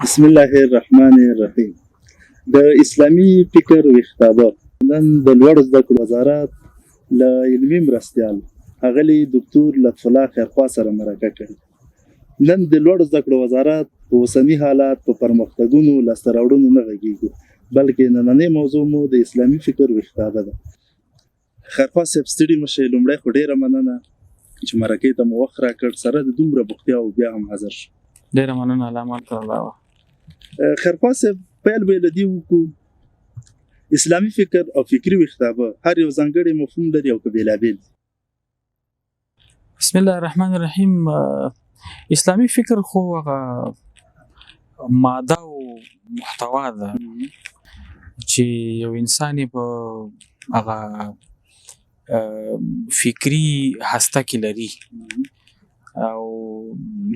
بسم الله الرحمن الرحیم. د اسلامي فکر ویښتابه نن د لوړو زده کړو وزارت له علمي مرستیال ښاغلي دکتور لطف الله خیرخواه سره مرکه کړې. نن د لوړو زده کړو وزارت په اوسني حالت، په پرمختګونو، لاسته راوړنو نه غږیږو، بلکې نننۍ موضوع مو د اسلامي فکر ویښتابه ده. خیرخواه صاحب، ستړي مه شئ. لومړی خو ډېره مننه چې مرکې ته مو وخت راکړ، سره د دومره بوختیاوو بیا هم حاضر شو. ډېره مننه، الله مل کړه الله. خیرخواه صاحب، پیل به یې له دې وکړو، اسلامي فکر او فکري ویښتابه هر یو ځانګړی مفهوم لري او که بېلابېل دي؟ بسم الله الرحمن الرحیم. اسلامي فکر خو هغه ماده او محتوا ده چې یو انسان یې په هغه فکري هسته کې لري، او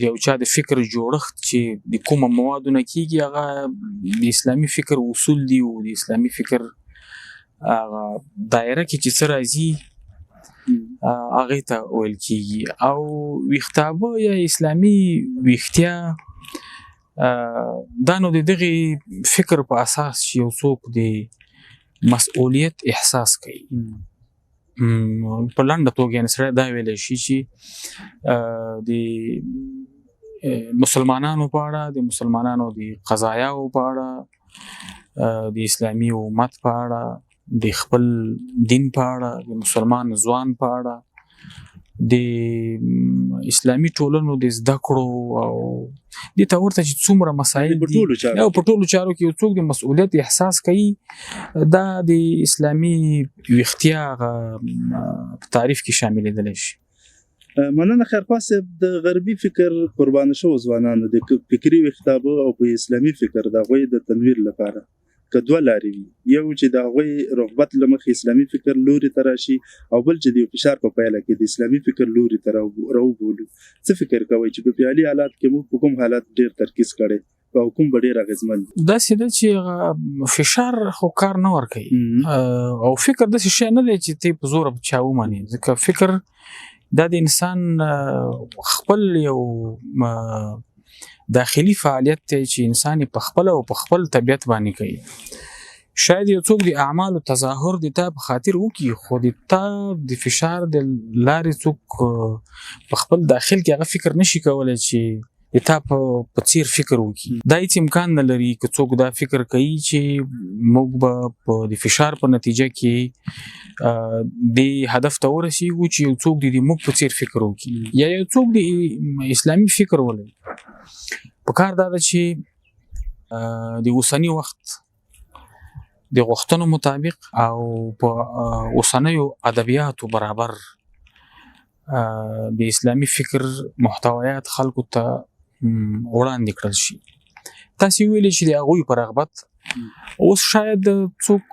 یو چا د فکر جوړښت چې د کومه موادو نه کیږي، هغه د اسلامي فکر اصول دي، او د اسلامي فکر هغه دایره کې چې څه راځي هغه ته ویل کیږي. او ویښتابه یا اسلامي ویښتیا دا نو د دغه فکر په اساس چې یو څوک د مسؤلیت احساس کوي، په لنډه توګه یعنې سړی دا ویلی شي چې د مسلمانانو په اړه، د مسلمانانو د قضایاو په اړه، د اسلامي امت په اړه، د خپل دین په اړه، د مسلمان ځوان په اړه، د اسلامي ټولنو د زده کړو او دې ته ورته چې څومره مسایل په دي ټولو چارو او په ټولو چارو کې یو څوک د مسؤلیت احساس کوي، دا د اسلامي ویښتیا هغه په تعریف کې شاملېدلی شي. مننه خیرخواه صاحب. د غربي فکر قربان شوو ځوانانو د فکري ویښتابه او په اسلامي فکر د هغوی د تنویر لپاره که دوه لارې وي، یو چې د هغوی رغبت له مخې اسلامي فکر لوري ته راشي، او بل چې د یو فشار په پایله کې د اسلامي فکر لوري ته راوبولو، څه فکر کوئ چې په فعلي حالات کې موږ په کوم حالت ډېر ترکیز کړی او کوم به ډېر اغېزمن دي؟ داسې ده چې هغه فشار خو کار نه ورکوي، او فکر داسې شی نه دی چې ته په زوره په چا ومنې، ځکه فکر دا د انسان خپل یو داخلي فعالیت دی چې انسان یې په خپل او په خپل طبیعت باندې کوي. شاید یو څوک د اعمالو تظاهر د تا په خاطر وکړي، خو د تا د فشار د لارې څوک په خپل داخل کې هغه فکر نشي کولی چې د تا په څیر فکر وکړي. دا هیڅ امکان نه لري که څوک دا فکر کوي چې موږ به په د فشار په نتیجه کې د هدف ته ورسیږو چې یو څوک د موږ په څیر فکر وکړي یا یو څوک د اسلامي فکر ولري. په کار دا ده چې د اوسني وخت د غوښتنو مطابق او په اوسنیو ادبیاتو برابر د اسلامي فکر محتویات خلکو ته وړاندې کړل شي. تاسې ویلي چې د هغوی په رغبت، اوس شاید څوک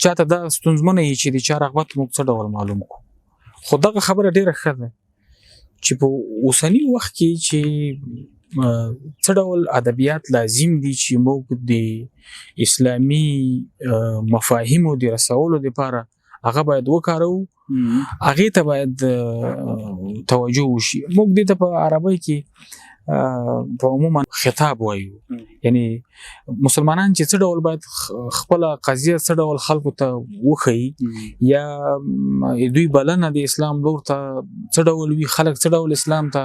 چاته دا ستونزمنه وي چې د چا رغبت موږ څه ډول معلوم کړو، خو دغه خبره ډېره ښه ده چې په اوسني وخت کې چې څه ډول ادبیات لازم دي چې موږ د اسلامي مفاهیمو د رسولو لپاره هغه باید وکاروو، هغې ته باید توجه وشي. موږ دې ته په عربۍ کې په عموما خطاب وایو، یعنی مسلمانان چې څه ډول باید خپله قضیه څه ډول خلکو ته وښیي، یا دوی بلنه د اسلام لور ته څه ډول وي، خلک څه ډول اسلام ته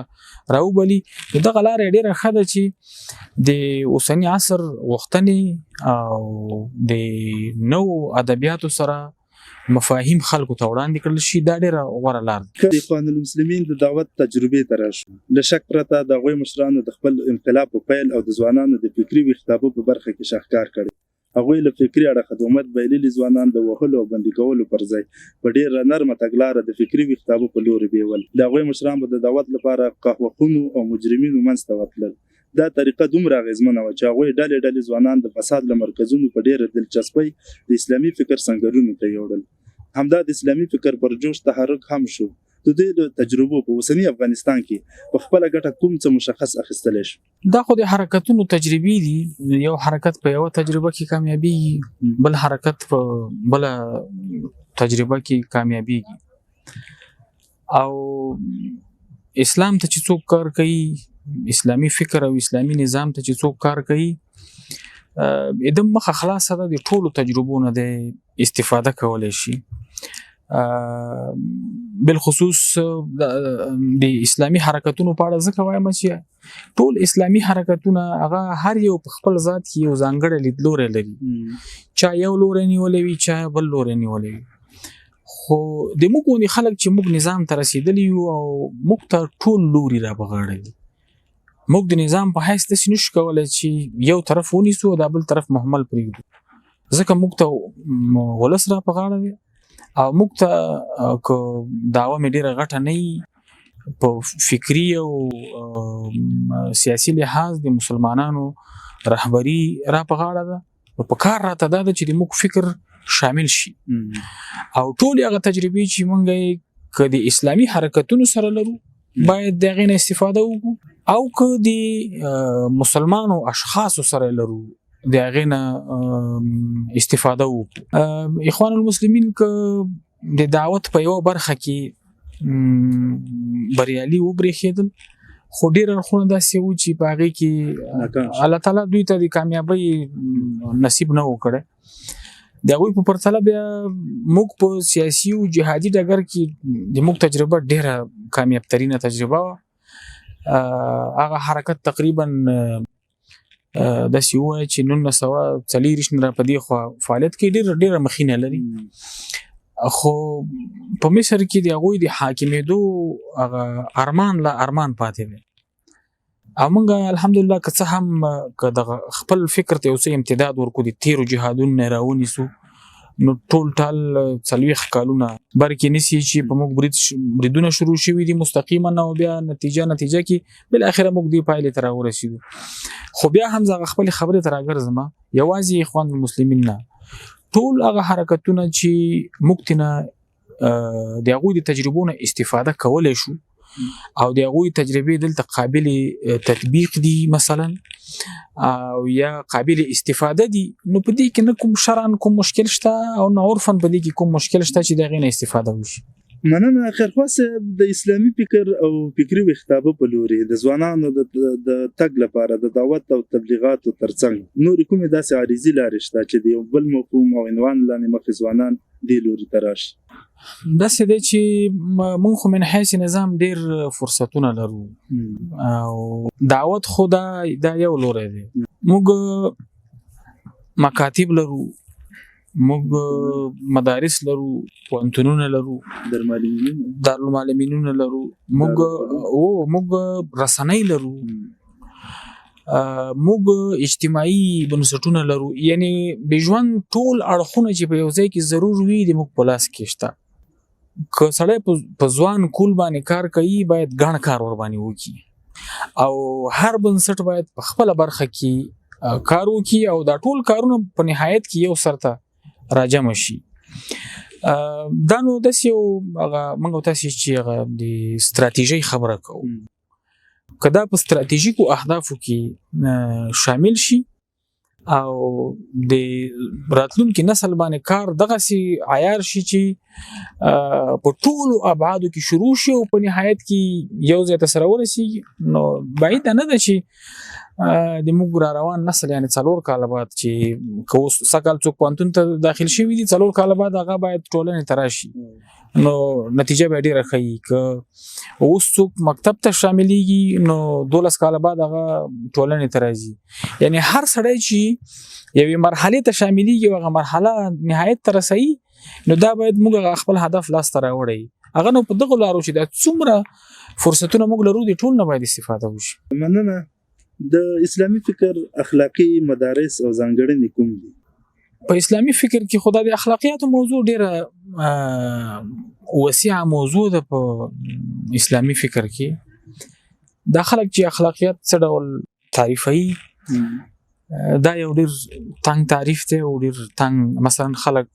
راوبلي. نو دغه لاره ډېره ښه ده چې د اوسني عصر غوښتنې او د نوو ادبیاتو سره مفاهیم خلکو ته وړاندې کړل شي. دا ډېره غوره لار ده. که د اخوان المسلمین د دعوت تجربې ته راشو، له شک پرته د هغوی مشرانو د خپل انقلاب په پیل او د ځوانانو د فکري ویښتابه په برخه کې شاهکار کړی. هغوی له فکري اړخه د امت بایللي ځوانان د وهلو او بندي کولو پر ځای په ډېره نرمه تګلاره د فکري ویښتابه په لوري بیول. د هغوی مشران به د دعوت لپاره قهوه خونو او مجرمینو منځ ته ورتلل. دا طریقه دومره اغېزمنه وه چې هغوی ډلې ډلې ځوانان د فساد له مرکزونو په ډېره دلچسپۍ د اسلامي فکر سنګرونو ته یوړل. همدا د اسلامي فکر پر جوش تحرک هم شو. د دوی له تجربو په اوسني افغانستان کې په خپله ګټه کوم څه مشخص اخیستلی شو؟ دا خو د حرکتونو تجربې دي. یو حرکت په یوه تجربه کې کامیابیږي، بل حرکت په بله تجربه کې کامیابیږي. او اسلام ته چې څوک کار کوي اسلامي فکر او اسلامي نظام ته چې څوک کار کوي، د مخه خلاصه ده، د ټولو تجربو نه د استفاده کولی شي. بالخصوص د اسلامي حرکتونو په اړه ځکه وایم چې ټول اسلامي حرکتونه هغه هر یو په خپل ذات کې یو ځانګړی لیدلوری لري، چا یو لوری نیولی وي، چا بل لوری نیولی وي. خو د موږ غوندې خلک چې موږ نظام ته رسېدلي یو او موږ ته ټول لوري را په غاړه دي، موږ د نظام په حیث داسې نشو کولی چې یو طرف ونیسو او دا بل طرف مهمل پرېږدو، ځکه موږ ته ولس را په غاړه دی او موږ ته که دعوه مې ډېره غټه نه وي، په فکري او سیاسي لحاظ د مسلمانانو رهبري را په غاړه ده. نو په کار راته دا ده چې د موږ فکر شامل شي او ټول هغه تجربې چې موږ یې که د اسلامي حرکتونو سره لرو باید د هغې نه استفاده وکړو، او که د مسلمانو اشخاصو سره لرو د هغې نه استفاده وکړو. اخوان المسلمین که د دعوت په یوه برخه کې بریالي وبرېښېدل، خو ډېر اړخونه داسې وو چې په هغې کې الله تعالی دوی ته د کامیابۍ نصیب نه و کړی. د هغوی په پرتله بیا موږ په سیاسي او جهادي ډګر کې د موږ تجربه ډېره کامیاب ترینه تجربه وه. هغه حرکت تقریبا داسې ووایه چې 1924 نه را په دې خوا فعالیت کوي، ډېره ډېره مخینه لري. خو په مصر کې د هغوی د حاکمېدو هغه ارمان لا ارمان پاتې دی. او موږ الحمدلله که څه هم که دغه خپل فکر ته یو څه امتداد ورکړو، د تېرو جهادونو نه راونیسو، نو ټول ټال 40 کالونه بر کې نیسي چې په موږ بریدونه شروع شوي دي مستقیما، او بیا نتیجه کې بالاخره موږ دې پایلې ته راورسېدو. خو بیا هم زه هغه خپلې خبرې ته راګرځم، یوازې اخوان المسلمین نه، ټول هغه حرکتونه چې موږ ترېنه د هغوی د تجربو نه استفاده کولی شو او د هغوی تجربې دلته قابل تطبیق دي مثلا او یا قابل استفاده دي، نو په دې کې نه کوم شرعاً کوم مشکل شته او نه عرفاً په دې کې کوم مشکل شته چې د هغې نه استفاده وشي. مننه خیرخواه صاحب. د اسلامي فکر او فکري ویښتابه په لوري د ځوانانو د تګ لپاره د دعوت او تبلیغاتو ترڅنګ نورې کومې داسې عارضي لارې شته چې د یو بل مفهوم او عنوان لاندې مخې ځوانان دې لوري ته راشي؟ داسې دی چې موږ خو من حیث نظام ډېر فرصتونه لرو او دعوت خو دا یو لوری دی. موږ مکاتب لرو، موږ مدارس لرو، پوهنتونونه لرو، دارالمعلمینونه لرو، موږ رسنۍ لرو، موږ اجتماعي بنسټونه لرو. یعنی د ژوند ټول اړخونه چې په یو ځای کې ضرور وي د موږ په لاس کې شته. که سړی په ځوان کول باندې کار کوي باید ګڼ کار ورباندې وکړي او هر بنسټ باید په خپله برخه کې کار وکړي او دا ټول کارونه په نهایت کې یو سر ته راجمع شي. دا نو داسې یو هغه موږ تاسې چې هغه د ستراتیژۍ خبره کوو، که دا په ستراتیژیکو اهدافو کې شامل شي او د راتلونکي نسل باندې کار دغسې عیار شي چې په ټولو ابعادو کې شروع شي او په نهایت کې یو ځای ته سره ورسیږي، نو بعیده نه ده چې د موږ را روان نسل، یعنی 4 کاله بعد چې که اوس سږکال څوک پوهنتون ته داخل شوي دي، 4 کاله بعد هغه باید ټولنې ته راشي، نو نتیجه به ډېره ښه وي. که اوس څوک مکتب ته شاملېږي نو 12 کاله بعد هغه ټولنې ته راځي. یعنی هر سړی چې یوې مرحلې ته شاملېږي او هغه مرحله نهایت ته رسوي، نو دا باید موږ هغه خپل هدف لاسته راوړی. هغه نو په دغو لارو چې دا څومره فرصتونه موږ لرو، د ټول نه باید استفاده وشي. مننه. د اسلامي فکر اخلاقي مدارس او ځانګړنې کوم دي؟ په اسلامي فکر کې خو دا د اخلاقیاتو موضوع ډېره وسیعه موضوع ده. په اسلامي فکر کې دا خلک چې اخلاقیات څه ډول تعریفوي، دا یو ډېر تنګ تعریف دی او ډېر تنګ. مثلا خلک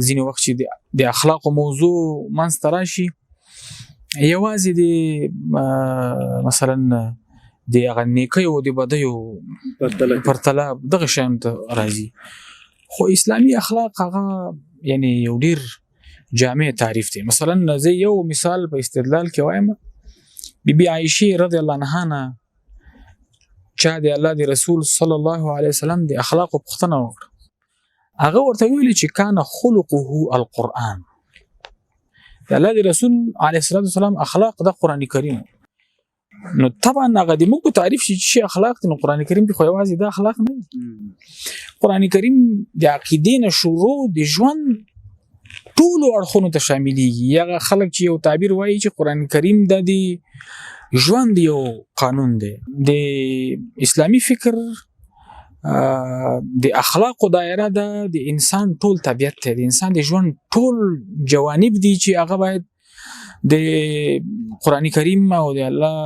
ځینې وخت چې د اخلاقو موضوع منځ ته راشي، یوازې د مثلا د هغه نیکیو او د بدیو پرتله دغه شیانو ته راځي. خو اسلامي اخلاق هغه یعنی یو ډېر جامع تعریف دی. مثلا زه یو مثال په استدلال کې وایم بی بی عائشه رضی الله عنها نه چا د الله د رسول صلی الله علیه وسلم د اخلاق پوښتنه وکړه، هغه ورته ویل چې کان خلقه القرآن. د الله د رسول علیه الصلاه والسلام اخلاق د قران کریم. نو طبعا هغه د موږ په تعریف شي چې اخلاق د قران کریم کې خو یوازې د اخلاق نه دي. قران کریم د عقیدې نه شروع د ژوند ټولو اړخونو ته شاملېږي. هغه خلک چې یو تعبیر وایي چې قران کریم د دې ژوند یو قانون دی، د اسلامی فکر د اخلاقو دایره ده، د انسان ټول طبیعت دی، د انسان د ژوند ټول جوانب دي چې هغه باید د قران کریم او د الله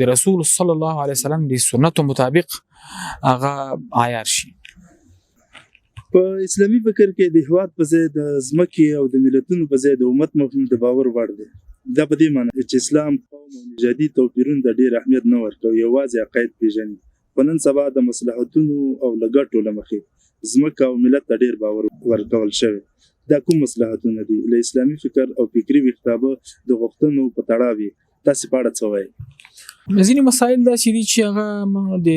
د رسول صلی الله علیه وسلم د سنتو مطابق هغه عیار شي. په اسلامي فکر کې د هیواد په ځای د ځمکې او د ملتونو په ځای د امت مفهوم د باور وړ دی. دا په دې معنی چې اسلام قوم او نژادي توپیرونو ته ډېر اهمیت نه ورکوي، یوازې عقاید پېژني. خو نن سبا د مصلحتونو او له ګټو له مخې ځمکه او ملت ته ډېر باور ورکول شوی. دا کوم مصلحتونه دي؟ له اسلامي فکر او فکري ویښتابه د غوښتنو په تړاو یې تاسې په اړه څه وایئ؟ ځینې مسایل داسې دي چې هغه د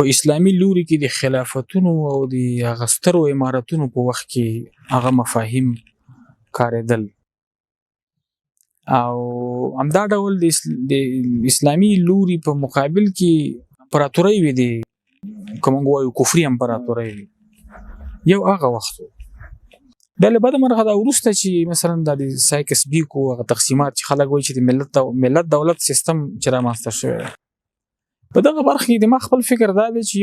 په اسلامي لوري کې د خلافتونو او د هغه سترو امارتونو په وخت کې هغه مفاهیم کارېدل، او همدا ډول د اسلامي لوري په مقابل کې امپراتورۍ وې، دي کوم وایو کفري امپراتورۍ وې، یو هغه وخت و. بیا له بده مرغه دا وروسته چې مثلا د سایکس بیکو هغه تقسیمات چې خلک وایي چې د ملت دولت سیستم چې رامنځته شوی دی، په دغه برخه کې د ما خپل فکر دا دی چې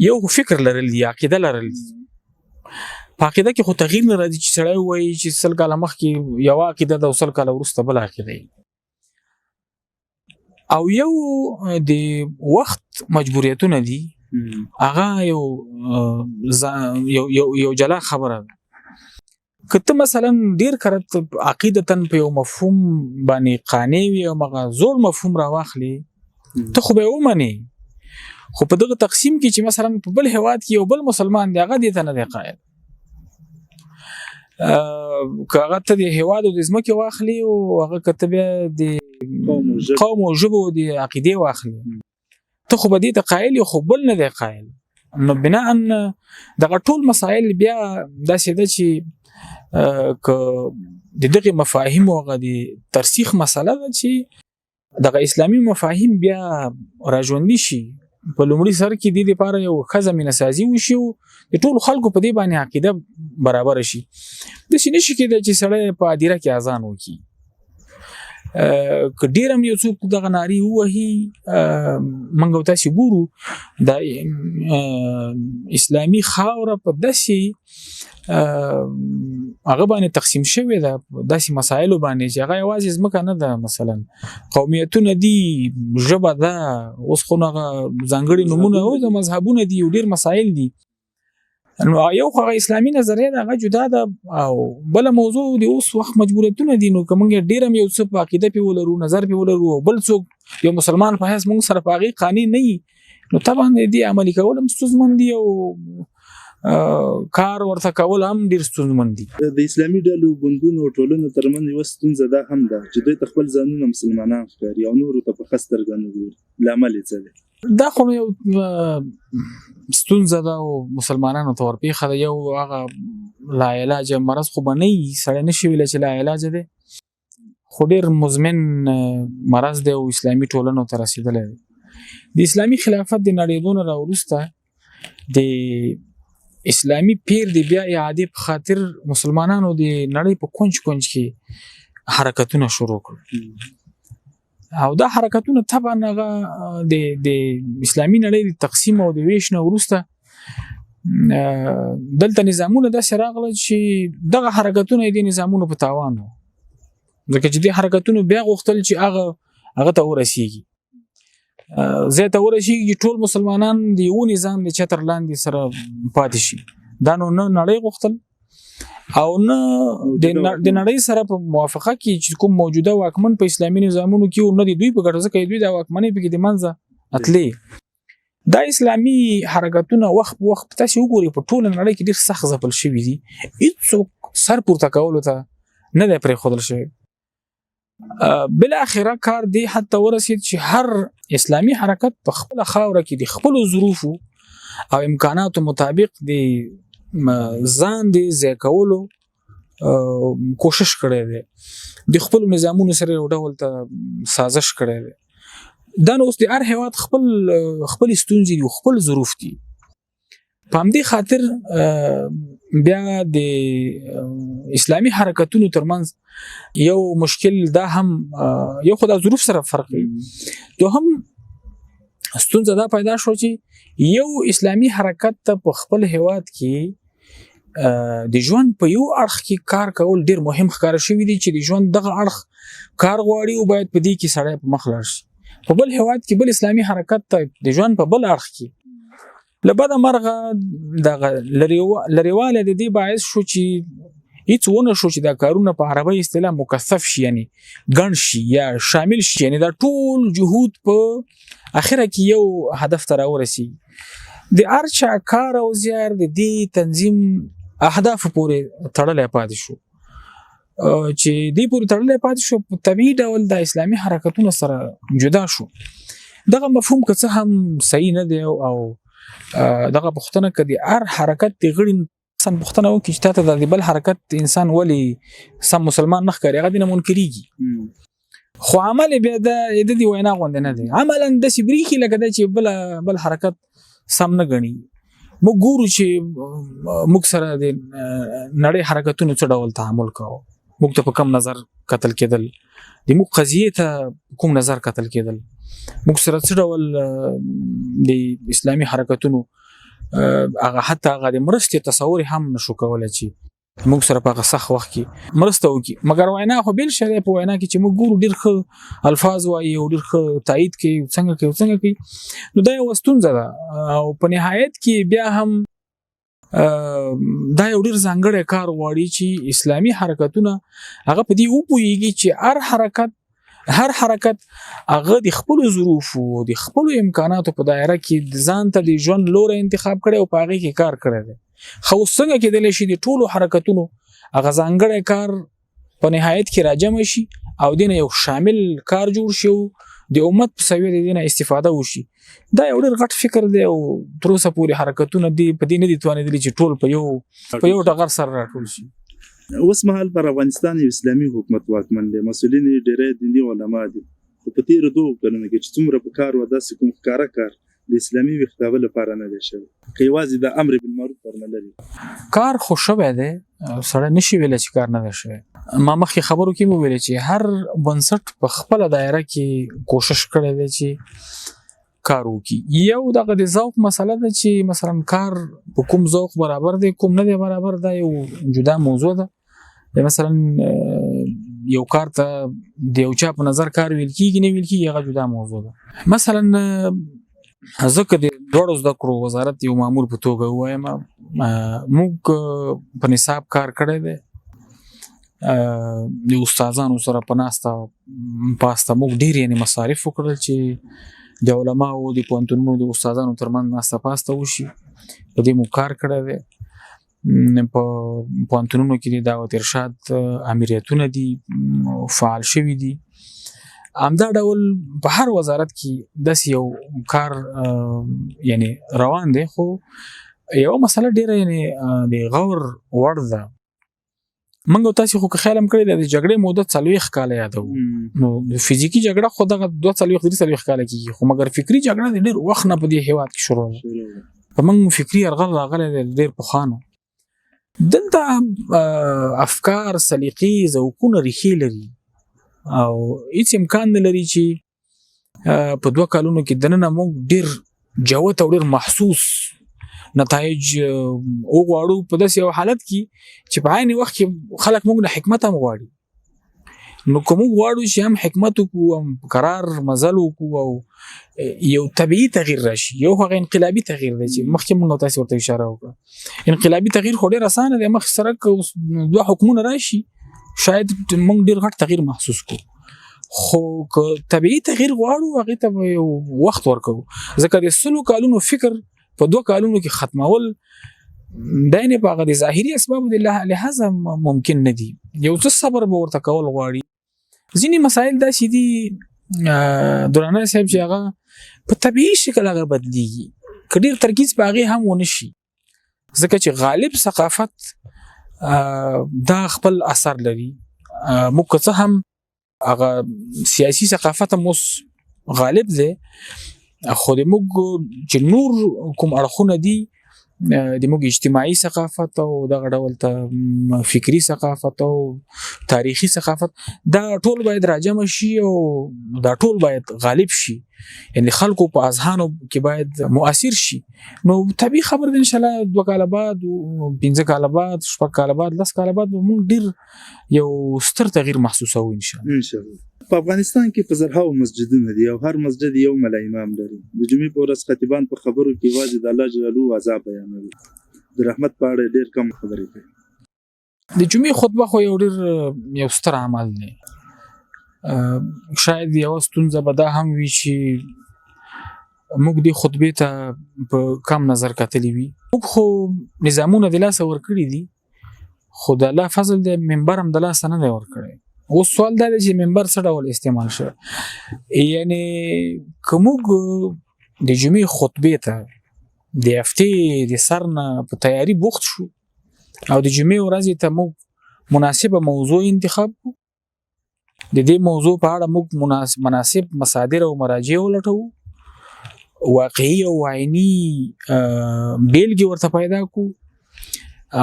یو خو فکر لرل دي، عقیده لرل دي. په عقیده کې خو تغییر نه راځي چې سړی وایي چې 100 کاله مخکې یوه عقیده ده او 100 کاله وروسته بله عقیده وي. او یو د وخت مجبوریتونه دي، هغه یو یو یو یو جلا خبره ده. که ته مثلا ډیر کرت عقیدتا په یو مفهوم باندې قانع وي او مغه زوړ مفهوم راواخلي، ته خو به ومنې، خو په دغه تقسیم کې چې مثلا په بل هیواد کې یو بل مسلمان دی هغه دې ته نه دی قایل، که هغه ته د هیواد او د ځمکې واخلي او هغه که ته بیا د قوم او ژبو د عقیدې واخلي، ته خو به دې ته قایل یې خو بل نه دی قایل. نو بناء دغه ټول مسایل بیا داسې ده چې که د دغه مفاهیم او هغه د ترسیخ مسله ده چې دغه اسلامي مفاهیم بیا راژوندي شي. په لومړي سر کې د دې لپاره یو ښه زمینه سازي وشي او د ټولو خلکو په دې باندې عقیده برابره شي. داسې نشي کېدای چې سړی په ادیره کې اذان وکړي، که ډېر هم یو څوک دغه نارې ووهي، موږ او تاسې ګورو د اسلامي خاوره په داسې هغه باندې تقسیم شوې ده، داسې مسایلو باندې چې هغه یوازې ځمکه نه ده، مثلا قومیتونه دي، ژبه ده، اوس خو هغه ځانګړي نومونه او د مذهبونه دي او ډېر مسایل دي. نو یو خو هغه اسلامي نظریه ده، هغه جدا ده، او بله موضوع د اوس وخت مجبوریتونه دي. نو که موږ ډېر هم یو څه په عقیده پې ولرو، نظر پې ولرو، او بل څوک یو مسلمان په حیث موږ سره په هغې قانع نه وي، نو طبعا د دې عملي کول هم ستونزمن دي او کار ورته کول هم ډېر ستونزمن دي. د اسلامي ډلو، ګوندونو او ټولنو ترمنځ یوه ستونزه دا هم ده چې دوی ته خپل ځانونه مسلمانان ښکاري او نورو ته په ښه سترګه نه ګوري. لامل یې څه دی؟ دا خو یو ستونزه ده او مسلمانانو ته ورپېښه ده. یو هغه لا علاجه مرض خو به نه وي، سړی نه شي ویلی چې لا علاجه دی، خو ډېر مزمن مرض دی او اسلامي ټولنو ته رسېدلی دی. د اسلامي خلافت د نړېدو نه راوروسته د اسلامي پیر د بیا اعادې په خاطر مسلمانانو د نړۍ په کونج کونج کې حرکتونه شروع کړل، او دا حرکتونه طبعا هغه د اسلامي نړۍ د تقسیم او د ویش نه وروسته دلته نظامونه داسې راغله چې دغه حرکتونه د نظامونو په تاوان وو، ځکه چې دې حرکتونو بیا غوښتل چې هغه ته ورسیږي، ځای ته ورسیږي چې ټول مسلمانان د یو نظام د چتر لاندې سره پاتې شي. دا نو نه نړۍ غوښتل او نه د نړۍ سره په موافقه کې چې کوم موجوده واکمن په اسلامي نظامونو کې نه دی دوی په ګټه، ځکه دوی د واکمنۍ په کې د منځه اتلې. دا اسلامي حرکتونه وخت په وخت تاسې وګورئ په ټوله نړۍ کې ډېر سخت ځپل شوي دي، هیڅوک سر پورته کولو ته نه دی پرېښودل شوی. بالاخره کار دی حتی ورسید چې هر اسلامی حرکت په خپل خاوره کې د خپل ظروفو او امکاناتو مطابق د ځان د ځای کولو کوشش کړی دی، د خپل نظامونو سره یو ډول ته سازش کړی دی. دا نو اوس د هر هیواد خپل خپل ستونزې دي، خپل ظروف دي. په همدې خاطر بیا د اسلامي حرکتونو ترمنځ یو مشکل دا هم یو خو د ظروف سره فرق دی. دوهم ستونزه دا پیدا شو چې یو اسلامي حرکت ته په خپل هیواد کې د ژوند په یو اړخ کې کار کول ډیر مهم ښکار شوی دی، چې د ژوند دغه اړخ کار غواړي او باید په دې کې سړی په مخ لاړ شي. په بل هیواد کې بل اسلامي حرکت ته د ژوند په بل اړخ کې له بده مرغه دغه لريواله د دې باعث شو چې هیڅ ونه شو چې دا کارونه په عربي اصطلاح مکثف شي، یعنی ګڼ شي یا شامل شي، یعنی دا ټول جهود په اخره کې یو هدف ته راورسي. د ارچا کار او زیار د دې تنظیم اهداف پورې تړلی پاتې شو، چې دې پورې تړلی پاتې شو، په طبیعي ډول د اسلامي حرکتونو سره جدا شو. دغه مفهوم که څه هم صحیح نه دی، او دغه پوښتنه که د هر حرکت د غړي سم پوښتنه وکړي چې تاته د بل حرکت انسان ولی سم مسلمان نه ښکاري، هغه دې نه منکرېږي، خو عمل بیا د دې وینا غوندې نه دی. عملا داسې برېښي لکه دا چې بل حرکت سم نه ګڼي. موږ ګورو چې موږ سره د نړۍ حرکتونو څه ډول تعامل کاوه، موږ ته په کم نظر کتل کېدل، د موږ قضیې ته کوم نظر کتل کېدل، موږ سره څه ډول د اسلامي حرکتونو هغه حتی هغه د مرستې تصور هم نشو کولی چې موږ سره په هغه سخت وخت کې مرسته وکړي. مګر وینا خو بل شی دی، په وینا کې چې موږ ګورو ډېر ښه الفاظ وایي او ډېر ښه تایید کوي، څنګه کوي څنګه کوي، نو دا یوه ستونزه ده. او په نهایت کې بیا هم دا یو ډېر ځانګړی کار غواړي چې اسلامي حرکتونه هغه په دې وپوهېږي چې هر حرکت هغه د خپلو ظروفو د خپلو امکاناتو په دایره کې ځان ته د ژوند لوری انتخاب کړی او په هغې کې کار کړی دی. خو څنګه کېدلی شي د ټولو حرکتونو هغه ځانګړی کار په نهایت کې راجمع شي او دینه یو شامل کار جوړ شي او د امت په سویه د دینه استفاده وشي؟ دا یو ډېر غټ فکر دی او تر اوسه پورې حرکتونه دی په دې نه دي توانېدلي چې ټول په یو ټغر سره راټول شي. اوس مهال پر افغانستان یو اسلامي حکومت واکمن دی، مسؤلین یې ډېری دیني علما دي، خو په تېرو دوو کلونو کې چې څومره په کار وه داسې کوم ښکاره کار د اسلامي ویښتابه لپاره نه دی شوی، که یوازې د امر بالمعروف پر نه لري. کار خو شوی دی، سړی نشي ویلی چې کار نه دی شوی. ما مخکې خبرو کې وویل چې هر بنسټ په خپله دایره کې کوشش کړی دی چې کار وکړي. یو دغه د ذوق مسله ده چې مثلا کار په کوم ذوق برابر دی کوم نه دی برابر، دا یو جدا موضوع ده. مثلا یو کار ته د یو چا په نظر کار ویل کیږي نه ویل کیږي، هغه جدا موضوع ده. مثلا زه که د لوړو زده کړو وزارت یو مامور په توګه ووایم، موږ په نصاب کار کړی دی، د استادانو سره په ناسته پاسته موږ ډېر یعنې مصارف وکړل چې د علماو د پوهنتونونو د استادانو ترمنځ ناسته پاسته وشي، په دې موږ کار کړی دی. په پوهنتونونو کې د دعوت ارشاد امیریتونه دي فعال شوي دي. همدا ډول په هر وزارت کې داسې یو کار یعنی روان دی. خو یو مسله ډیره یعنی د غور وړ ده. موږ تاسو خو که خیال هم کړی د جګړې موده 40 کاله یادو، نو فزیکی جګړه خو دغه 42 43 کاله کیږي، خو مګر فکری جګړه د ډیر وخت نه په دې هیواد کې شروع ده. په موږ فکری یرغل راغلی دی ډیر پخوانه. دلته افکار، سلیقې، ذوقونه ریښې لري او هیڅ امکان نه لري چې په 2 کالونو کې دننه موږ ډیر جوت او ډیر محسوس نتایج وغواړو په داسې یو حالت کې چې په عین وخت کې خلک موږ نه حکمت هم غواړي. نو که موږ غواړو چې هم حکمت وکړو، هم قرار مزل وکړو او یو طبیعي تغییر راشي، یو هغه انقلابي تغییر دی چې مخکې موږ تاسو ورته اشاره وکړه. انقلابي تغییر خو ډېر اسانه دی، مخ سره که دوه حکمونه راشي شاید موږ ډېر غټ تغییر محسوس کړو، خو که طبیعي تغییر غواړو هغې ته به یو وخت ورکوو، ځکه د 100 کالونو فکر په 2 کالونو کې ختمول دا نه په هغه د ظاهري اسبابو د لحاظه ممکن نه دي. یو څه صبر به ورته کول غواړي، ځینې مسایل داسې دي درانه صاحب چې هغه په طبیعي شکل هغه بدلیږي، که ډیر ترکیز په هغې هم ونه شي، ځکه چې غالب ثقافت دا خپل اثر لري. موږ که څه هم هغه سیاسي ثقافت هم اوس غالب دی، خو د موږ چې نور کوم اړخونه دي، د موږ اجتماعي ثقافت او دغه ډول ته فکري ثقافت او تاریخي ثقافت، دا ټول باید راجمع شي او دا ټول باید غالب شي، یعنی خلکو په اذهانو کې باید مؤثر شي. نو طبیعي خبر ده ان شاء الله 2 کاله بعد، 5 کاله بعد، 6 کاله بعد، 10 کاله بعد موږ ډیر یو ستر تغییر محسوسوو ان شاء الله. ان شاء الله. په افغانستان کې په زرهاوو مسجدونه دي او هر مسجد یو ملا امام لري. د جمعې په ورځ خطیبان په خبرو کې یوازې د الله جلاله عذاب بیانوي، د رحمت په اړه ډېر کم خبرې کوي. د جمعې خطبه خو یو ډېر یو ستر عمل دی. شاید یوه ستونزه به دا هم وي چې موږ دې خطبې ته په کم نظر کتلی وي. موږ خو نظامونه د لاسه ورکړي دي، خو د الله فضل دی منبر هم د لاسه نه دی ورکړی. اوس سوال دا دی چې منبر څه ډول استعمال شوی؟ یعنی که موږ د جمعې خطبې ته د هفتې د سر نه په تیاری بوخت شو او د جمعې ورځې ته موږ مناسبه موضوع انتخاب کړو، د دې موضوع په اړه موږ مناسب مصادر او مراجع ولټوو، واقعي او عیني بیلګې ورته پیدا کړو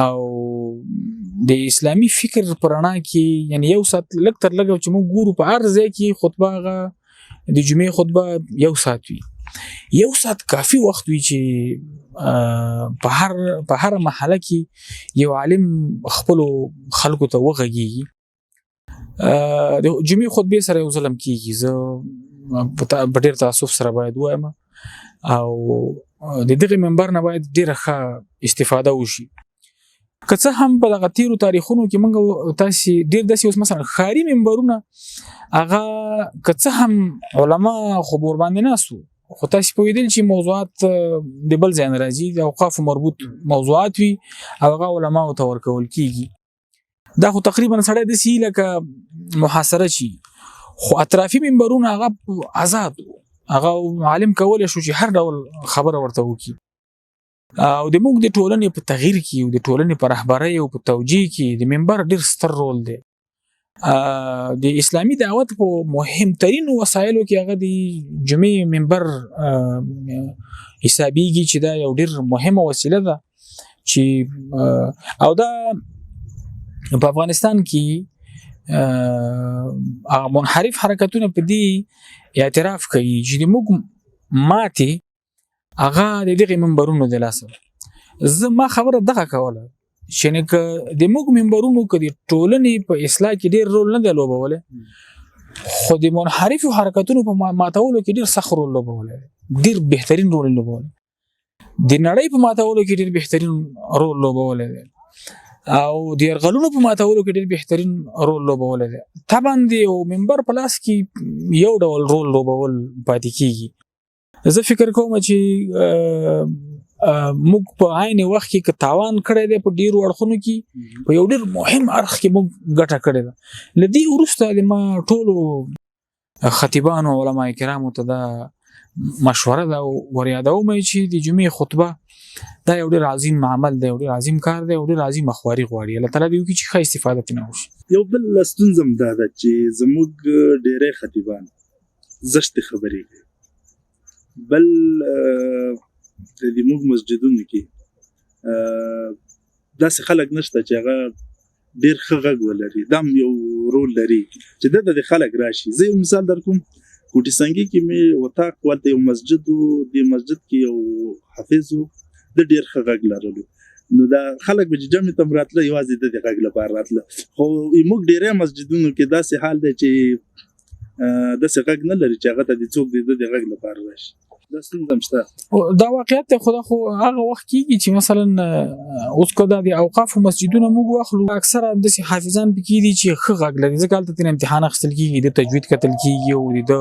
او د اسلامي فکر په رڼا کې، یعنی یو ساعت لږ تر لږه چې موږ ګورو په هر ځای کې خطبه، هغه د جمعې خطبه یو ساعت وي. یو ساعت کافي وخت وي چې په هر محله کې یو عالم خپلو خلکو ته وغږیږي. د جمعې خطبې سره یو ظلم کیږي، زه په ډېر تاسف سره باید ووایم، او د دغه منبر نه باید ډېره ښه استفاده وشي. که څه هم په دغه تیرو تاریخونو کې موږ تاسې ډېر داسې اوس مثلا ښاري منبرونه هغه که څه هم علما خو به ورباندې ناست وو، خو تاسې پوهېدل چې موضوعات د بل ځای نه راځي، د اوقافو مربوط موضوعات وي او هغه علماو ته ورکول کیږي. دا خو تقریبا سړی داسې لکه محاصره شي، خو اطرافي منبرونه هغه آزاد وو، هغه عالم کولی شو چې هر ډول خبره ورته وکړي. او د موږ د ټولنې په تغییر کې او د ټولنې په رهبرۍ او په توجیه کې د منبر ډېر ستر رول دی. د اسلامي دعوت په مهمترین وسایلو کې هغه د جمعې منبر حسابیږي چې دا یو ډېر مهمه وسیله ده چې او دا په افغانستان کې هغه منحرف حرکتونه په دې اعتراف کوي چې د موږ ماتې هغه د دغه منبرونو د لاسه. زه ما خبره دغه کوله چې نه که د موږ منبرونو که د ټولنې په اصلاح کې ډېر رول نه دی لوبولی، خو د منحرفو حرکتونو په ماتولو کې ډېر سخت رول لوبولی، ډېر بهترین رول لوبولی، د نړۍ په ماتولو کې ډېر بهترین رول لوبولی دی او د یرغلونو په ماتولو کې ډېر بهترین رول لوبولی دی. طبعا د یو منبر په لاس کې یو ډول رول لوبول پاتې کیږي. زه فکر کوم چې موږ په عین وخت کې که تاوان کړی دی په ډیرو اړخونو کې، په یو ډیر مهم اړخ کې موږ ګټه کړې ده. له دې وروسته د ما ټولو خطیبانو او علما کرامو ته دا مشوره ده او وریادوم یې چې د جمعې خطبه دا یو ډیر عظیم عمل دی، یو ډیر عظیم کار دی او ډیر عظیم خواري غواړي. الله تعالی دې وکړي چې ښه استفاده ترې وشي. یو بل ستونزه هم دا ده چې زموږ ډیری خطیبان زشتې خبرې کوي، بل د دې موږ مسجدونو کې داسې خلک نشته چې هغه ډیر ښه غږ ولري، دا هم یو رول لري چې دلته د خلک راشي. زه یو مثال درکوم، کوټي سنګي کې مې اتاق ورته یو مسجد و، دې مسجد کې یو حافظ و، ده ډیر ښه غږ لرلو، نو دا خلک به چې جمع ته هم راتله یوازې د دې غږ لپاره راتله. خو موږ ډیری مسجدونو کې داسې حال دی چې داسې غږ نه لري چې هغه ته د څوک د ده د غږ لپاره راشي. دا ستونزه هم شته. دا واقعیت دی، خو دا خو هغه وخت کیږي چې مثلا اوس که دا د اوقاف مسجدونه موږ واخلو، اکثره داسې حافظان پکې دي چې ښه غږ لري، ځکه هلته ترې امتحان اخیستل کیږي، د تجوید کتل کیږي او د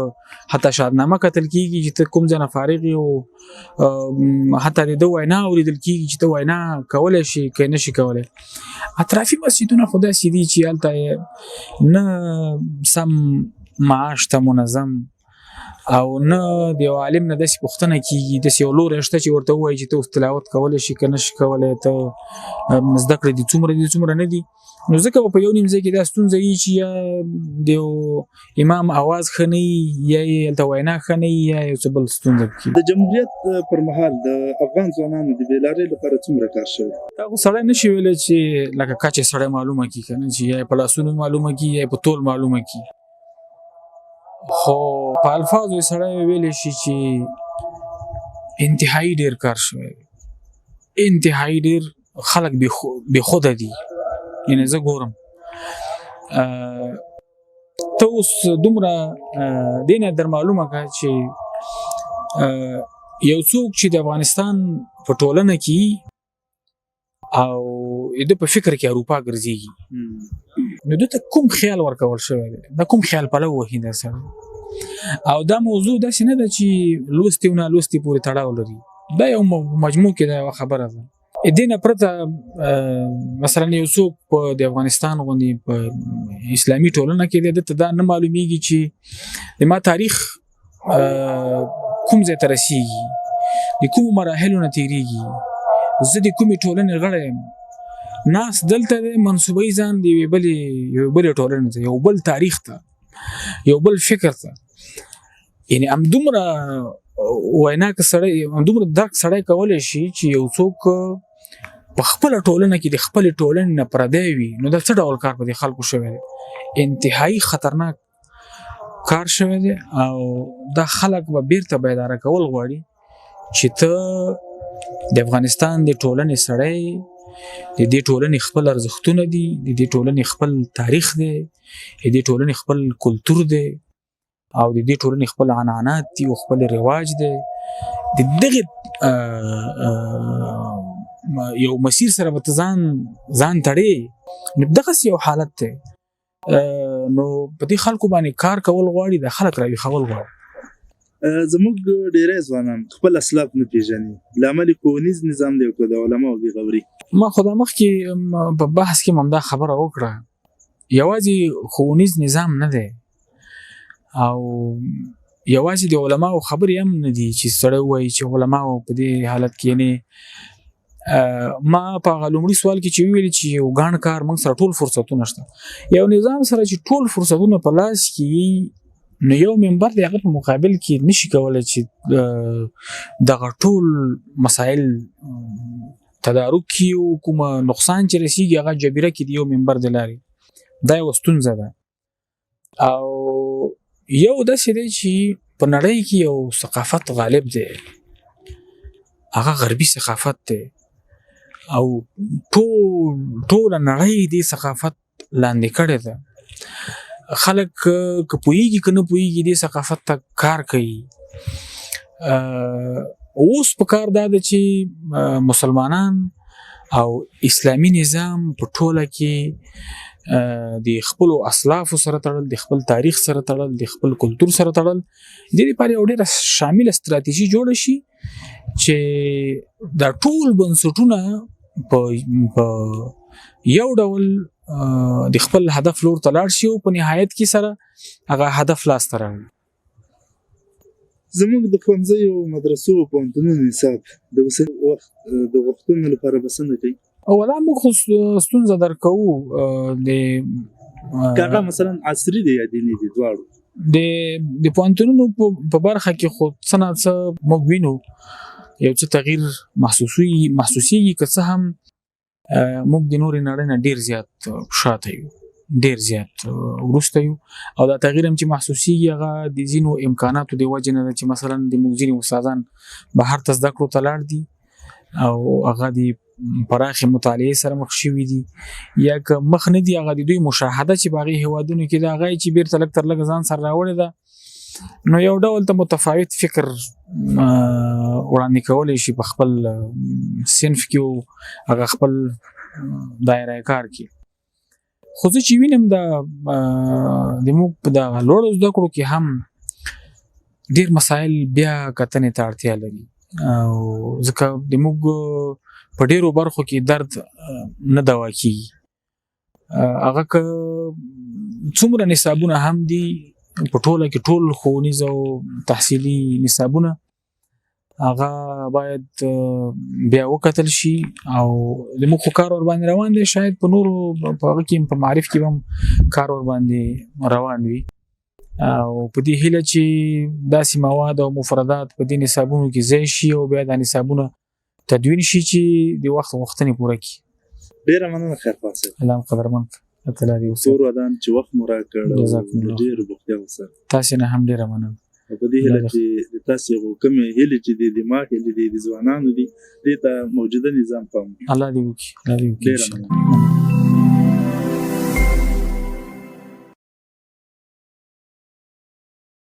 حتی شادنامه کتل کیږي چې ته کوم ځای نه فارغ یې، او حتی د ده وینا اورېدل کیږي چې ته وینا کولی شي که نه شي کولی. اطرافي مسجدونه خو داسې دي چې هلته نه سم معاش ته منظم او نه د یو عالم نه داسې پوښتنه کیږي، داسې یو لوری شته چې ورته ووایي چې ته اوس تلاوت کولی شي که نه شي کولی، ته زده کړې دي څومره دي څومره نه دي. نو ځکه به په یو نیم ځای کې دا ستونزه وي چې یا د یو امام اواز ښه نه وي، یا یې هلته وینا ښه نه وي، یا یو څه بل ستونزه پکې. د جمهوریت پر مهال د افغان ځوانانو د بېلارۍ لپاره څومره کار شوی؟ دا خو سړی نه شي ویلی چې لکه کچه سړی معلومه کړي که نه، چې یا یې په لاسونو معلومه کړي یا یې په تول معلومه کړي، خو په الفاظو یې سړی ویلی شي چې انتهایی ډېر کار شوی دی، انتهایی ډېر خلک بې خوده دي. یعنې زه ګورم ته اوس دومره دې نه در معلومه کړه چې یو څوک چې د افغانستان په ټولنه کې او د په فکر کې اروپا ګرځيږي، نو دته کوم خیال ورکول شوی دی، دا کوم خیال پلو وهي دا سره. او دا موضوع داسې نه ده چې لوستي او نالوستي پورې تړاو لري، دا یو مجموع کې دا یوه خبره ده. دې نه پرته مثلا یو څوک په د افغانستان غوندې په اسلامي ټولنه کې دی، ده ته دا نه معلومیږي چې د ما تاریخ کوم ځای ته رسیږي، د کومو مراحلو نه تیریږي، زه د کومې ټولنې غړی یم. ناس دلته دی منسوبوي ځان د یوې بلې ټولنې ته، یو بل تاریخ ته، یو بل فکر ته. یعنې همدومره وینا که سړی، همدومره درک سړی کولی شي چې یو څوک په خپله ټولنه کې د خپلې ټولنې نه پردی وي، نو دا څه ډول کار په دې خلکو شوی دی؟ انتهایی خطرناک کار شوی دی. او دا خلک به بیرته بیداره کول غواړي چې ته د افغانستان د ټولنې سړی، د دې ټولنې خپل ارزښتونه دي، د دې ټولنې خپل تاریخ دی، د دې ټولنې خپل کلتور دی، او د دې ټولنې خپل عنعنات دي او خپل رواج دی. د دغه یو مسیر سره به ته ځان تړې، نو دغسې یو حالت دی. نو په دې خلکو باندې کار کول غواړي، د خلک راویښول غواړي. زموږ ډیری ځوانان خپل اسلاف نه پیژني، لامل یې ښوونیز نظام دی او که د علماو بېغوري؟ ما خو دا مخکې په بحث کې هم دا خبره وکړه، یوازې ښوونیز نظام نه دی او یوازې د علماو خبرې هم نه دي چې سړی ووایي چې علماو په دې حالت کې، یعنې ما په هغه لومړي سوال کې چې وویل چې یو ګڼ کار موږ سره ټول فرصتونه شته، یو نظام سره چې ټول فرصتونه په لاس کې، نو یو ممبر د هغه په مقابل کې نشي کولی چې دغه ټول مسایل تدارک کړي او کومه نقصان چې رسیږي هغه جبیره کې د یو ممبر د لارې. دا یوه ستونزه ده. او یو داسې دی چې په نړۍ کې یو ثقافت غالب دی، هغه غربي ثقافت دی، او ټوله نړۍ دې ثقافت لاندې کړې ده. خلک که پوهیږي که نه پوهیږي دې ثقافت ته کار کوي. اوس په کار دا ده چې مسلمانان او اسلامي نظام په ټوله کې د خپلو اسلافو سره تړل، د خپل تاریخ سره تړل، د خپل کلتور سره تړل، د دې لپاره یو ډېره شامله ستراتیژي جوړه شي چې دا ټول بنسټونه په یو ډول د خپل هدف لور ته لاړ شي او په نهایت کې سره هغه هدف لاسته راوړي. زموږ د ښوونځیو، مدرسو او پوهنتونونو نصاب د اوسني وخت د غوښتنو لپاره بسنه کوي؟ ولا موږ خو ستونزه درکوو د هغه مثلا عصري دی یا دیني دی دواړو. د پوهنتونونو په برخه کې خو څه نا څه موږ وینو یو څه تغییر محسوسیږي، که څه هم موږ د نورې نړۍ نه ډیر زیات شاته یو، ډیر زیات وروسته یو، او دا تغییر هم چې محسوسیږي هغه د ځینو امکاناتو د وجې نه ده چې مثلا د موږ ځینې استادان بهر ته زده کړو ته لاړ دي او هغه د پراخې مطالعې سره مخ شوي دي، یا که مخ نه دي هغه د دوی مشاهده چې په هغې هېوادونو کې ده هغه یې چې بېرته لږ تر لږه ځان سره راوړې ده. نو یو ډول ته متفاوت فکر وړاندې کولی شي په خپل صنف کې او هغه خپل دایره کار کې. خو زه چې وینم دا د موږ په دغه لوړو زده کړو کې هم ډیر مسایل بیا کتنې ته اړتیا لري، او ځکه د موږ په ډیرو برخو کې درد نه دوا کیږي. هغه که څومره نصابونه هم دي په ټوله کې، ټول ښوونیز او تحصیلي نصابونه هغه باید بیا وکتل شي، او د موږ خو کار ور باندې روان دی، شاید په نورو په هغه کې په معارف کې هم کار ور باندې روان وي، او په دې هیله چې داسې مواد او مفردات په دې نصابونو کې ځای شي او بیا دا نصابونه تدوین شي چې د وخت غوښتنې پوره کړي. ډېره مننه خیرخواه صاحب. الله مو قدرمن کړه. الله دې اوسه. کور ودان چې وخت مو راکړ. جزاکم الله. ډېرو بوختیاوو سره. تاسې نه هم ډېره مننه. او په دې هیله چې د تاسې هغو کومې هیلې چې دي، د ما هیلې دي، د ځوانانو دي، دې ته موجوده نظام پام. الله دې وکړي، الله دې وکړي. ډېره مننه.